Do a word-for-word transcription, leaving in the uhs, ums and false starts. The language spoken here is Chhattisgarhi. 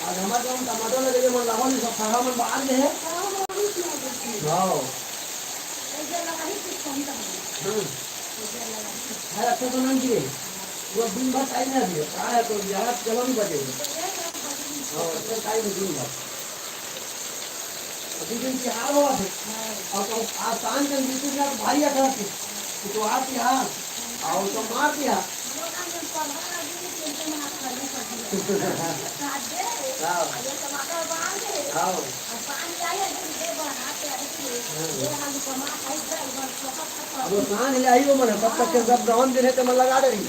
आज हमर गाँव म टमाटर लगे, जेमन लावा ले सब खाना मन बाहर ले हे। हाँ। हम्म। है अच्छा तो नहीं किए। वो दिन भर टाइम है अभी। कहाँ है तो यहाँ चलो नहीं बजे। हाँ, अच्छा टाइम है दिन भर। अभी दिन तिहार हुआ है। अब, अब आसान के बीच में भारी अकड़ के। तो आज तिहार। आओ तो मार दिया। हाँ। हाँ। अब वो सांझ ले आई वो मन, तब तक के सब गवन दिन है तो मन लगा डरी।